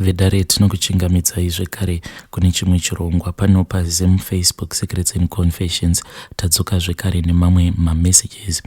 Vedare tinokuchingamidzai zvekare kune chimwe chirongwa pano paZim Facebook Secrets and Confessions. Tadzoka zvekare nemamwe mamessages.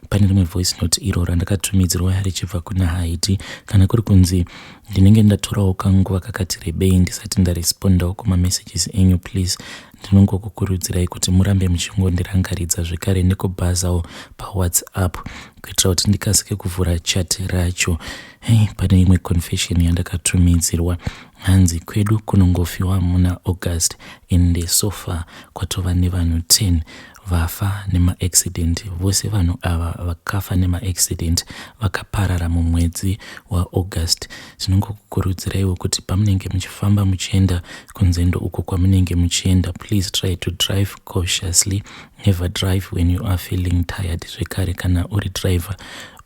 Pane rimwe voice note iro randakatumidzirwa richibva kuna Haiti kana kuri kunzi ndinenge ndatorawo kanguva kakati rebei ndisati ndarespondawo kumamessages enyu please ndinongokukurudzirai kuti murambe muchingondirangaridza zvekare nekubhazawo pawhatsapp kuitira kuti ndikasike kuvhura chat racho hey, pane imwe confession yandakatumidzirwa hanzi kwedu kunongofiwa muna august ende so far kwatova nevanhu 10 vafa nemaaccident vose vanhu ava vakafa nemaaccident vakaparara mumwedzi waaugust tinongokukurudziraiwo kuti pamunenge muchifamba muchienda kunzendo uko kwamunenge muchienda please try to drive cautiously never drive when you are feeling tired zvekare kana uri driver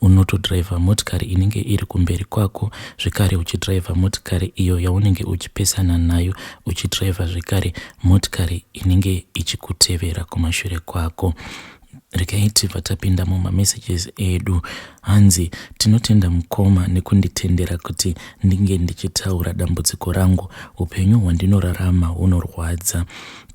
unotodhiraivha motikari inenge iri kumberi kwako zvekare uchidhiraivha motikari iyo yaunenge uchipesana nayo uchidhiraivha zvekare motikari inenge ichikutevera kumashure kwako regai tibva tapinda mumamessages edu hanzi tinotenda mukoma nekunditendera kuti ndinge ndichitaura dambudziko rangu upenyu hwandinorarama hunorwadza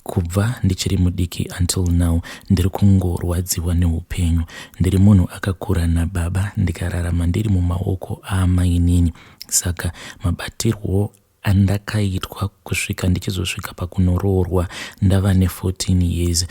kubva ndichiri mudiki until now ndiri kungorwadziwa neupenyu ndiri munhu akakura nababa ndikararama ndiri mumaoko aamainini saka mabatirwo andakaitwa kusvika ndichizosvika pakunoroorwa ndava ne14 years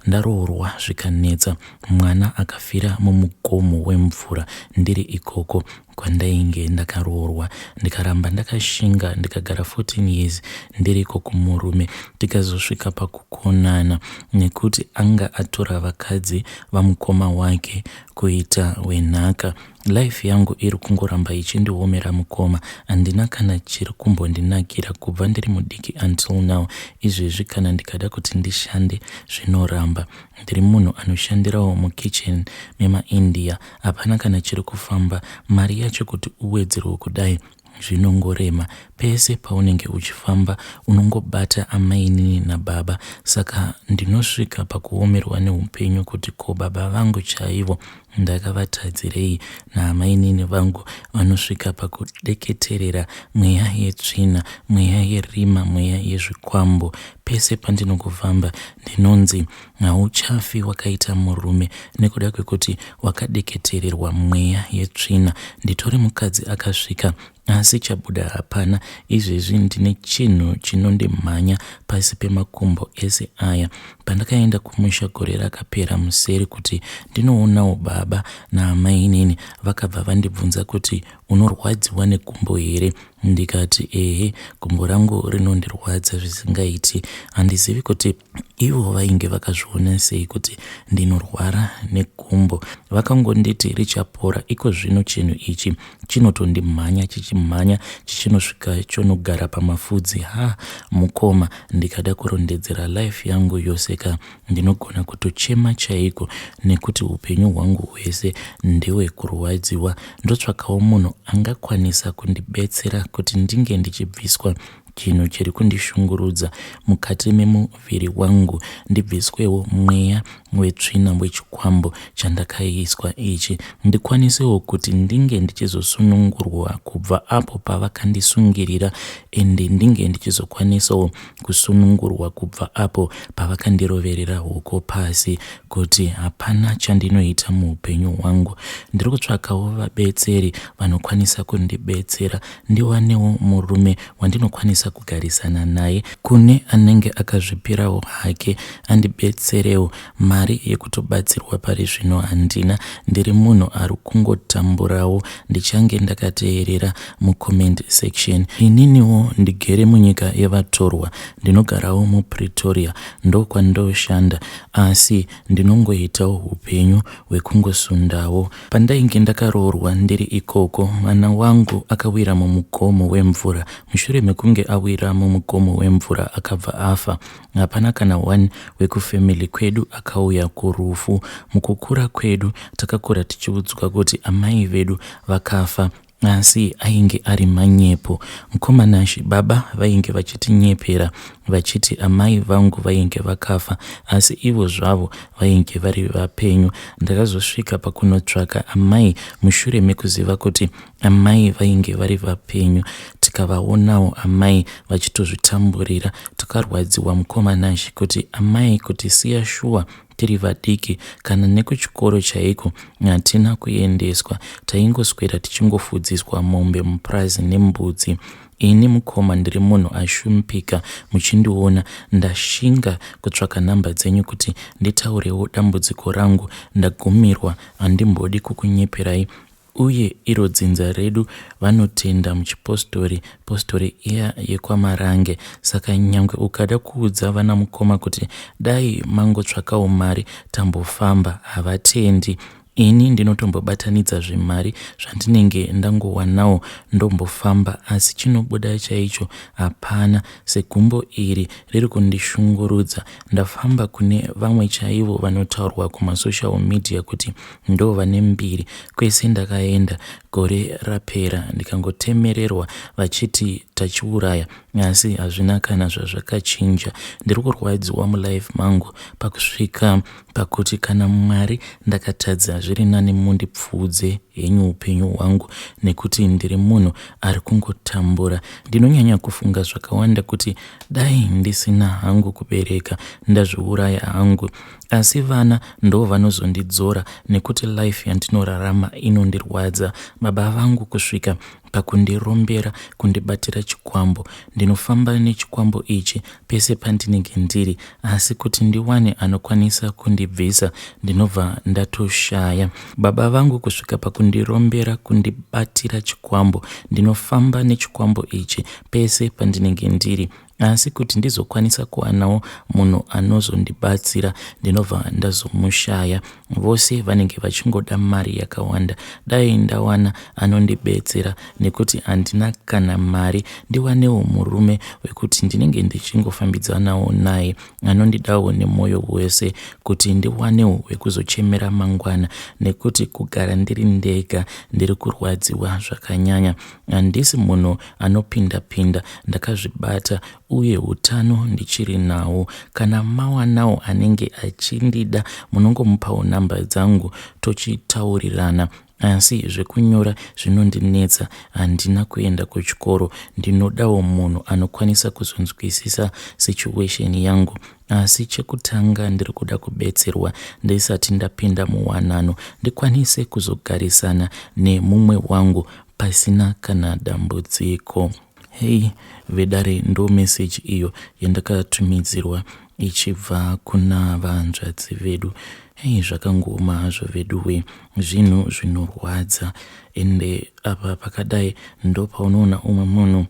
ndaroorwa zvikanetsa mwana akafira mumugomo wemvura ndiri ikoko kwandainge ndakaroorwa ndikaramba ndakashinga ndikagara 14 years ndiriko kumurume tikazosvika pakukonana nekuti anga atora vakadzi vamukoma wake kuita wenhaka life yangu iri kungoramba ichindiomera mukoma handina kana chiri kumbondinakira kubva ndiri mudiki until now izvezvi kana ndikada kuti ndishande zvinoramba ndiri munhu anoshandirawo mukitchen memaindia hapana kana chiri kufamba mari yacho kuti uwedzerwe kudai zvinongorema pese paunenge uchifamba unongobata amainini nababa saka ndinosvika pakuomerwa neupenyu kuti ko baba vangu chaivo ndakavatadzirei naamainini vangu vanosvika pakudeketerera mweya yetsvina mweya yerima mweya yezvikwambo pese pandinongofamba ndinonzi hauchafi wakaita murume nekuda kwekuti wakadeketererwa mweya yetsvina nditori mukadzi akasvika asi chabuda hapana izvezvi ndine chinhu chinondimhanya pasi pemakumbo ese aya pandakaenda kumusha gore rakapera museri kuti ndinoonawo baba naamainini vakabva vandibvunza kuti unorwadziwa negumbo here ndikati ehe gumbo rangu rinondirwadza zvisingaiti handizivi kuti ivo vainge vakazviona sei kuti ndinorwara negumbo vakangonditi richapora iko zvino chinhu ichi chinotondimhanya chichimhanya chichinosvika chonogara pamafudzi ha mukoma ndikada kurondedzera life yangu yose ka ndinogona kutochema chaiko nekuti upenyu hwangu hwese ndehwekurwadziwa ndotsvakawo munhu angakwanisa kundibetsera kuti ndinge ndichibviswa chinhu chiri kundishungurudza mukati memuviri wangu ndibviswewo mweya wetsvina wechikwambo chandakaiswa ichi ndikwanisewo kuti ndinge ndichizosunungurwa kubva apo pavakandisungirira ende ndinge ndichizokwanisawo kusunungurwa kubva apo pavakandiroverera hoko pasi kuti hapana chandinoita muupenyu hwangu ndiri kutsvakawo vabetseri vanokwanisa kundibetsera ndiwanewo murume wandinokwanisa kugarisana naye kune anenge akazvipirawo hake andibetserewo mari yekutobatsirwa pari zvino handina ndiri munhu ari kungotamburawo ndichange ndakateerera mucomment section ininiwo ndigere munyika yevatorwa ndinogarawo mupretoria ndokwandoshanda asi ndinongoitawo upenyu hwekungosundawo pandainge ndakaroorwa ndiri ikoko mwana wangu akawira mumugomo wemvura mushure mekunge awira mumugomo wemvura akabva afa hapana kana one wekufamily kwedu akauya kurufu mukukura kwedu takakura tichiudzwa kuti amai vedu vakafa. Asi ainge ari manyepo. Mukoma Nashy, baba vainge vachitinyepera vachiti amai vangu vainge vakafa asi ivo zvavo vainge vari vapenyu. Ndakazosvika pakunotsvaka amai mushure mekuziva kuti amai vainge vari vapenyu tikavaonawo amai vachitozvitamburira. Takarwadziwa mukoma Nashy kuti amai kutisiya shuwa tiri vadiki kana nekuchikoro chaiko hatina kuendeswa taingoswera tichingofudziswa mombe mupurazi nembudzi. Ini mukoma ndiri munhu ashumpika muchindiona ndashinga kutsvaka number dzenyu kuti nditaurewo dambudziko rangu ndagumirwa handimbodi kukunyeperai Uye iro dzinza redu vanotenda muchipostori, postori iya yekwaMarange. Saka nyangwe ukada kuudza vanamukoma kuti dai mangotsvakawo mari tambofamba, havatendi. Ini ndinotombobatanidza zvimari zvandinenge ndangowanawo ndombofamba asi chinobuda chaicho hapana. Segumbo iri riri kundishungurudza. Ndafamba kune vamwe chaivo vanotaurwa kumasocial media kuti Ndovane mbiri kwese ndakaenda gore rapera ndikangotemererwa vachiti tachiuraya asi hazvina kana zvazvakachinja. Ndiri kurwadziwa mulife mangu pakusvika pakuti kana Mwari ndakatadza zviri nani mundipfuudze henyu upenyu hwangu nekuti ndiri munhu ari kungotambura. Ndinonyanya kufunga zvakawanda kuti dai ndisina hangu kubereka ndazviuraya hangu. Asi vana ndovanozondidzora nekuti life yandinorarama inondirwadza. Baba vangu kusvika pakundirombera kundibatira chikwambo. Ndinofamba nechikwambo ichi pese pandinenge ndiri asi kuti ndiwane anokwanisa kundibvisa ndinobva ndatoshaya. Baba vangu kusvika pakundirombera kundibatira chikwambo. Ndinofamba nechikwambo ichi pese pandinenge ndiri Asi kuti ndizokwanisa kuwanawo munhu anozondibatsira ndinobva ndazomushaya. Vose vanenge vachingoda mari yakawanda. Dai ndawana anondibetsera nekuti handina kana mari ndiwanewo murume wekuti ndinenge ndichingofambidzanawo naye anondidawo nemwoyo wese kuti ndiwanewo wekuzochemera mangwana nekuti kugara ndiri ndega ndiri kurwadziwa zvakanyanya. Handisi munhu anopinda pinda ndakazvibata uye hutano ndichiri nawo. Kana mawanawo anenge achindida munongomupawo number dzangu tochitaurirana asi zvekunyora zvinondinetsa handina kuenda kuchikoro. Ndinodawo munhu anokwanisa kuzonzwisisa situation yangu asi chekutanga ndiri kuda kubetserwa ndisati ndapinda muwanano ndikwanise kuzogarisana nemumwe wangu pasina kana dambudziko. Hey vedare ndo message iyo yandakatumidzirwa ichibva kuna vahanzvadzi vedu. Hey zvakangooma hazvo veduwe zvinhu zvinorwadza ende apa pakadai ndopaunoona umwe munhu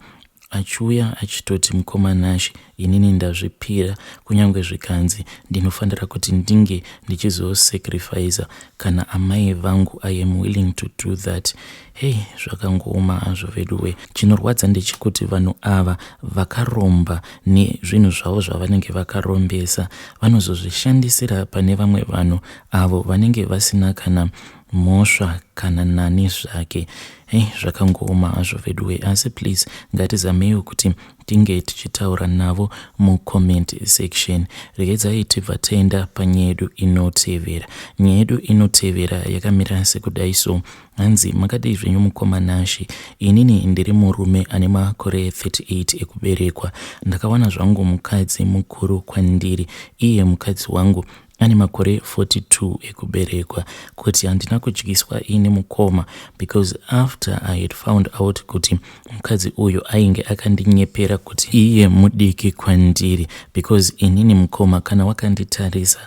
Achiuya achitoti mukoma Nashy inini ndazvipira kunyangwe zvikanzi ndinofanira kuti ndinge ndichizo sacrificer kana amai vangu I am willing to do that. Hey zvakangooma hazvo veduwe. Chinorwadza ndechekuti vanhu ava vakaromba nezvinhu zvavo zvavanenge vakarombesa vanozozvishandisira pane vamwe vanhu avo vanenge vasina kana mhosva kana nani zvake. Hey zvakangooma hazvo veduwe asi please ngatizameiwo kuti tinge tichitaura navo mucomment section. Regedzai tibva taenda panyaya yedu inotevera. Nyaya yedu inotevera yakamira sekudai so. Hanzi makadii zvenyu mukoma Nashy. Inini ndiri murume ane makore 38 ekuberekwa. Ndakawana zvangu mukadzi mukuru kwandiri. Iye mukadzi wangu ane makore 42 ekuberekwa kuti handina kudyiswa ini mukoma because after I had found out kuti mukadzi uyu ainge akandinyepera kuti iye mudiki kwandiri because inini mukoma kana wakanditarisa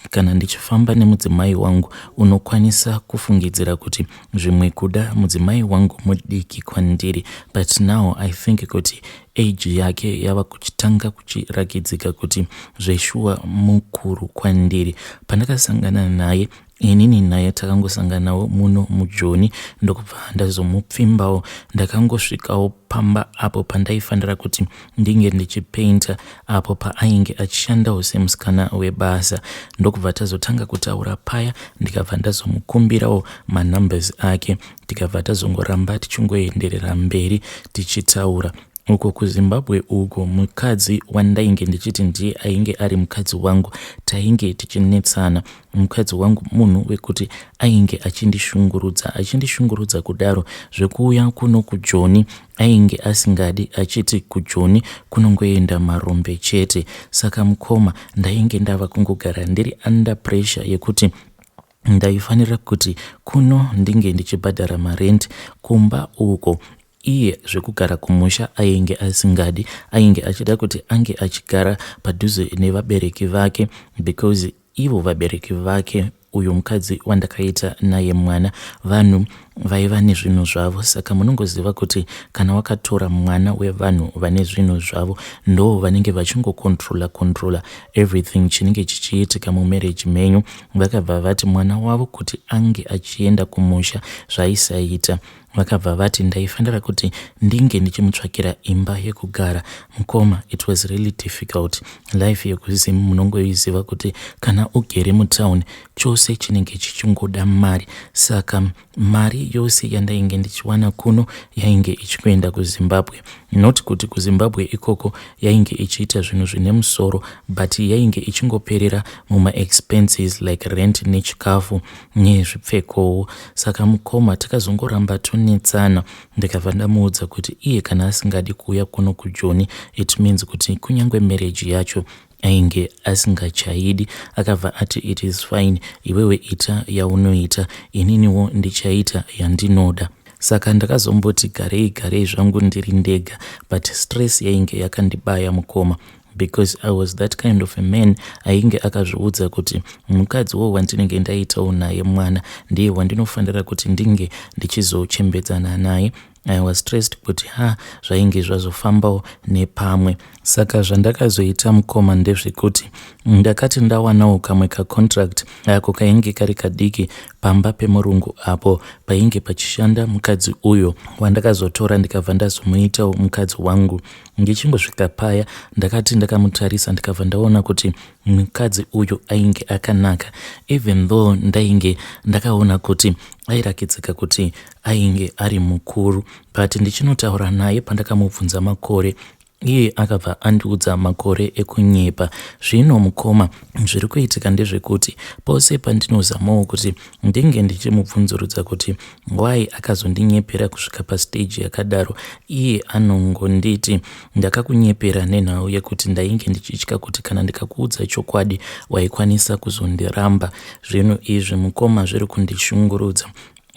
kana ndichifamba nemudzimai wangu unokwanisa kufungidzira kuti zvimwe kuda mudzimai wangu mudiki kwandiri but now I think kuti Age yake yava kuchitanga kuchirakidzika kuti zveshuwa mukuru kwandiri. Pandakasangana naye Inini naye takangosanganawo muno muJoni ndokubva ndazomupfimbawo. Ndakangosvikawo pamba apo pandaifanira kuti ndinge ndichipainter apo paainge achishandawo semusikana webasa. Ndokubva tazotanga kutaura paya ndikabva ndazomukumbirawo manumbers ake tikabva tazongoramba tichingoenderera mberi tichitaura. Uko kuZimbabwe uko mukadzi wandainge ndichiti ndiye ainge ari mukadzi wangu tainge tichinetsana. Mukadzi wangu munhu wekuti ainge achindishungurudza achindishungurudza kudaro zvekuuya kuno kuJoni ainge asingadi achiti kuJoni kunongoenda marombe chete. Saka mukoma ndainge ndava kungogara ndiri under pressure yekuti ndaifanira kuti kuno ndinge ndichibhadhara marent kumba uko iye zvekugara kumusha ainge asingadi ainge achida kuti ange achigara padhuze nevabereki vake because ivo vabereki vake uyu mukadzi wandakaita naye mwana vanhu vaiva nezvinhu zvavo saka munongoziva kuti kana wakatora mwana wevanhu vane zvinhu zvavo ndo vanenge vachingocontrola controla everything chinenge chichiitika mumarriage menyu. Vakabva vati mwana wavo kuti ange achienda kumusha zvaisaita. Vakabva vati ndaifanira kuti ndinge ndichimutsvakira imba yekugara. Mukoma it was really difficult. Life yekuZim munongoiziva kuti kana ugere mutown chose chinenge chichingoda mari. Saka mari yose yandainge ndichiwana kuno yainge ichikuenda kuZimbabwe. Not kuti kuZimbabwe ikoko yainge ichiita zvinhu zvine musoro but yainge ichingoperera mumaexpenses like rent nechikafu nezvipfekowo. Saka mukoma takazongoramba tonetsana ndikabva ndamuudza kuti iye kana asingadi kuuya kuno kuJoni it means kuti kunyange marriage yacho ainge asingachaidi. Akabva ati it is fine iwewe ita yaunoita ininiwo ndichaita yandinoda. Saka ndakazomboti garei garei zvangu ndiri ndega but stress yainge yakandibaya mukoma because I was that kind of a man ainge akazviudza kuti mukadziwo wandinenge ndaitawo naye mwana ndiye wandinofanira kuti ndinge ndichizochembedzana naye. I was stressed kuti ha zvainge zvazofambawo nepamwe. Saka zvandakazoita mukoma ndezvekuti ndakati ndawanawo kamwe kacontract ako kainge kari kadiki pamba pemurungu apo painge pachishanda mukadzi uyo wandakazotora ndikabva ndazomuitawo mukadzi wangu. Ndichingosvika paya ndakati ndakamutarisa ndikabva ndaona kuti mukadzi uyu ainge akanaka even though ndainge ndakaona kuti airakidzika kuti ainge ari mukuru but ndichinotaura naye pandakamubvunza makore iye akabva andiudza makore ekunyepa. Zvino mukoma zviri kuitika ndezvekuti pose pandinozamawo kuti ndinge ndichimubvunzurudza kuti why akazondinyepera kusvika pastage yakadaro iye anongonditi ndakakunyepera nenhau yekuti ndainge ndichitya kuti kana ndikakuudza chokwadi waikwanisa kuzondiramba. Zvinhu izvi mukoma zviri kundishungurudza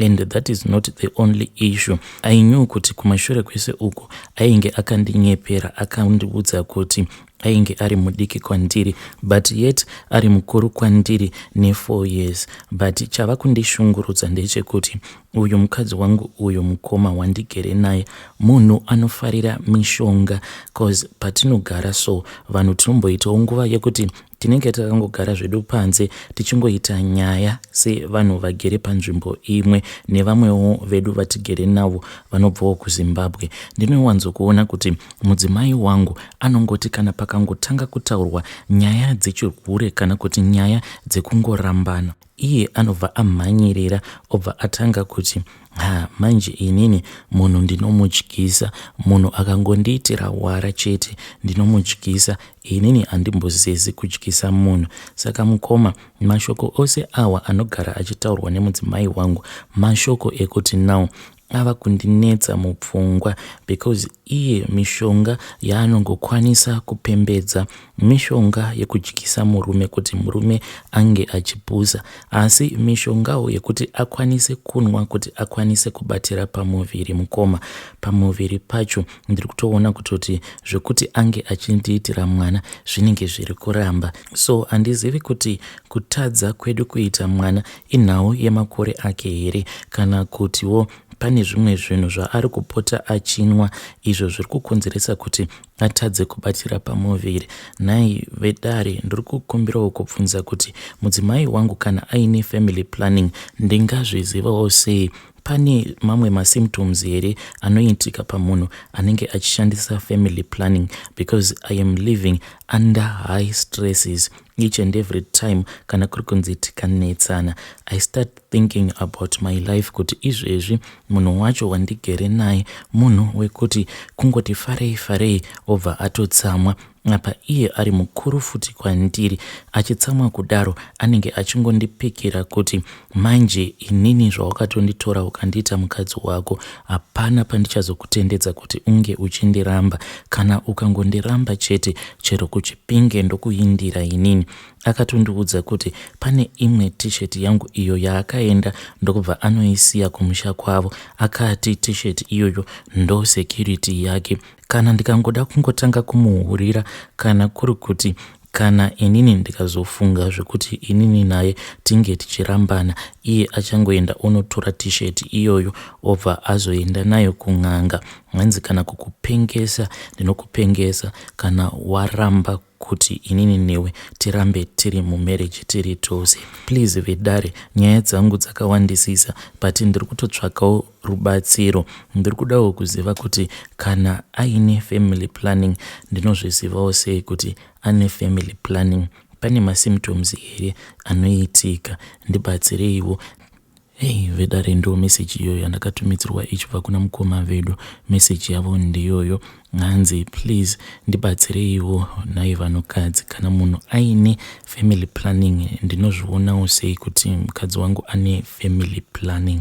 and that is not the only issue. I knew kuti kumashure kwese uku ainge akandinyepera akandiudza kuti ainge ari mudiki kwandiri but yet ari mukuru kwandiri ne4 years but chava kundishungurudza ndechekuti uyu mukadzi wangu uyu mukoma wandigere naye munhu anofarira mishonga cause patinogara so vanhu tinomboitawo nguva yekuti tinenge takangogara zvedu panze tichingoita nyaya sevanhu vagere panzvimbo imwe nevamwewo vedu vatigere navo vanobvawo kuZimbabwe. Ndinowanzokuona kuti mudzimai wangu anongoti kana pakangotanga kutaurwa nyaya dzechihure kana kuti nyaya dzekungorambana iye anobva amhanyirira obva atanga kuti ha manje inini munhu ndinomudyisa munhu akangondiitira wara chete ndinomudyisa inini handimbozezi kudyisa munhu. Saka mukoma mashoko ose awa anogara achitaurwa nemudzimai wangu mashoko ekuti now ava kundinetsa mupfungwa because iye mishonga yaanongokwanisa kupembedza mishonga yekudyisa murume kuti murume ange achipusa asi mishongawo yekuti akwanise kunwa kuti akwanise kubatira pamuviri mukoma pamuviri pacho ndiri kutoona kutoti zvekuti ange achindiitira mwana zvinenge zviri kuramba so handizivi kuti kutadza kwedu kuita mwana inhau yemakore ake here kana kutiwo. Pane zvimwe zvinhu zvaari kupota achinwa izvo zviri kukonzeresa kuti atadze kubatira pamuviri. Nhai vedare, ndiri kukumbirawo kubvunza kuti mudzimai wangu kana aine family planning ndingazvizivawo sei? Pane mamwe masymptoms here anoitika pamunhu anenge achishandisa family planning? Because I am living under high stresses each and every time. Kana kuri kunzi tikanetsana, I start thinking about my life, kuti izvezvi munhu wacho wandigere naye munhu wekuti kungoti farei farei obva atotsamwa. Apa iye ari mukuru futi kwandiri. Achitsamwa kudaro, anenge achingondipikira kuti, "Manje inini zvawakatonditora ukandiita mukadzi wako, hapana pandichazokutendedza kuti unge uchindiramba. Kana ukangondiramba chete, chero kuChipinge ndokuindira inini." Akatondiudza kuti pane imwe T-shirt yangu iyo yaakaenda ndokubva anoisiya kumusha kwavo. Akati T-shirt iyoyo ndo security yake. Kana ndikangoda kungotanga kumuhurira, kana kuri kuti kana inini ndikazofunga zvekuti inini naye tinge tichirambana, iye achangoenda onotora T-shirt iyoyo, obva azoenda nayo kun'anga. Hanzi, "Kana kukupengesa ndinokupengesa kana waramba kuti inini newe tirambe tiri mumarriage tiri tose." Please vedare, nyaya dzangu dzakawandisisa, but ndiri kutotsvakawo rubatsiro. Ndiri kudawo kuziva kuti kana aine family planning, ndinozvizivawo sei kuti ane family planning? Pane masymptoms here anoitika? Ndibatsireiwo. Hei vedare, ndo meseji iyoyo yandakatumidzirwa ichibva kuna mukoma vedu. Meseji yavo ndiyoyo. Hanzi, "Please ndibatsireiwo nhai vanhukadzi, kana munhu aine family planning, ndinozvionawo sei kuti mukadzi wangu ane family planning?"